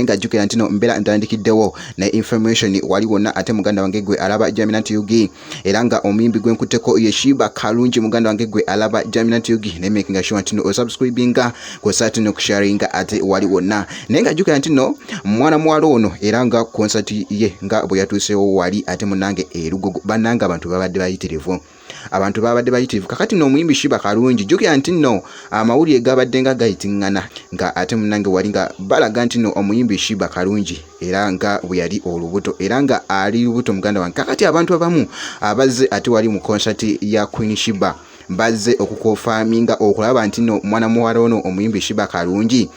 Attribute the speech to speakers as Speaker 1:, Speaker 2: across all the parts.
Speaker 1: Naye nga jjukira nti no mbeera ntandikiddewo ne information wali wonna. Ate muganda wange gwe alaba Jaminat UG, era nga omuyimbi gwe nkutteko ye Sheebah Kalungi. Muganda wange gwe alaba Jaminat UG, ne making sure nti no osubscribinga kwosa ate nokusharinga ate wali wonna. Naye nga jjukira nti no mwana muwala ono era nga concert ye nga bwe yatuusewo wali ate munange erugogo, bannange abantu babadde bayitirivu, abantu babadde bayitirivu. Kakati no omuyimbi Sheebah Kalungi, jjukira nti nno amawulire gabadde nga gayitiŋŋana nga ate munange wali nga balaga nti no omuyimbi Sheebah Kalungi era nga bwe yali olubuto, era nga ali lubuto, muganda wange. Kakati abantu abamu abazze ate wali mu concert ya Queen Sheebah bazze okuconfirminga okulaba nti no mwana muwala ono omuyimbi Sheebah Kalungi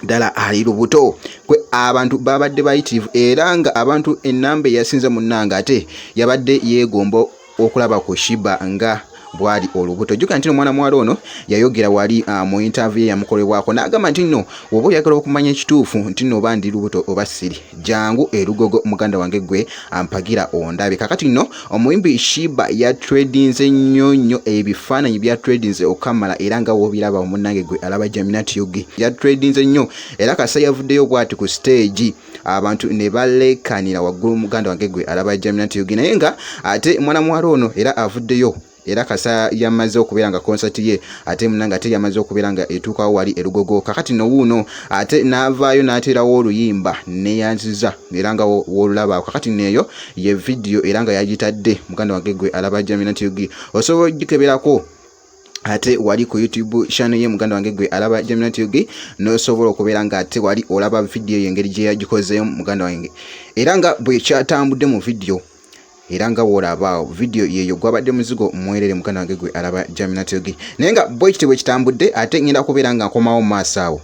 Speaker 1: ddala ali lubuto. Kwe abantu babadde bayitirivu, era nga abantu enamba eyasinze munnange ate yabadde yeegomba okulaba ku Sheebah nga bwali olubuto. Jjukira nti omwana muwala ono yayogera wali mu interview ye yamukolebwako n'agamba nti nno oba oyagala okumanya ekituufu nti nno oba ndi lubuto oba siri, jangu erugogo, muganda wange gwe ampagira ondabe. Kakati nno omuyimbi Sheebah yatredinze nnyo nnyo, ebifaananyi byatredinze okamala, era nga wobiraba omunnange gwe alaba Jaminat UG, yatredinze nnyo. Era kasa yavuddeyo bwati ku stage, abantu ne balekanira waggulu, muganda wange gwe alaba Jaminat UG. Naye nga ate mwana muwala ono era avuddeyo, era kasa yamaze okubeera nga concert ye ate munange ate yamaze okubeera nga etuukawo wali erugogo. Kakati nowuuno ate n'avaayo n'ateerawo oluyimba neyanziza, era nga woolulaba. Kakati neeyo ye vidiyo era nga yagitadde, muganda wange gwe alaba Jaminat UG, osobola ogikeberako ate wali ku YouTube channel ye, muganda wange gwe alaba Jaminat UG, n'osobola okubeera nga ate wali olaba vidiyo eyo engeri gye yagikozeemu, muganda wange, era nga bwe kyatambudde mu vidiyo. Era nga woolabaawo vidiyo yeeyo, gwabadde muzigo mwerere, muganda wange gwe alaba Jaminat UG. Naye nga bwe kityo bwe kitambudde, ate ngenda kubeera nga nkomawo mu maaso awo.